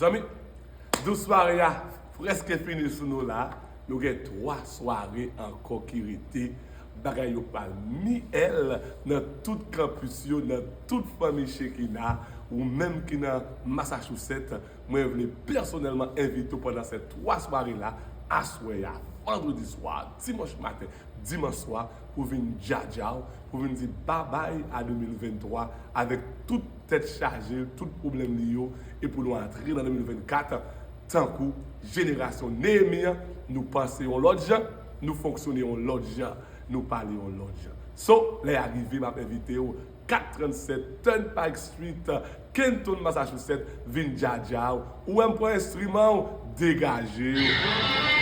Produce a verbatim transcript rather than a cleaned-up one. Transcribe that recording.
Zanmi, douz sware a prèske fini sou nou la. Nou gen twa sware ankò ki rete. Bagay yo pral myèl nan tout kanpis yo, nan tout fanmi Chekina. Ou menm ki nan Massachusetts, mwen vle pèsonèlman envite w pandan se twa sware la, aswè a, vandredi swa, dimanch maten, dimanch swa, pou vin djadja w, pou vin di babay a de mil venntwa avèk tout tèt chaje, tout pwoblèm li yo, e pou nou antre nan de mil vennkat tankou jenerasyon Neyemi an. Nou panse yon lòt jan, nou fonksyone yon lòt jan, nou pale yon lòt jan. So, lè a rive, m ap envite w, kat trannsèt Turnpike Street, Canton, Massachusetts, vin djadja w. Ou wè m pran enstriman w, degaje w.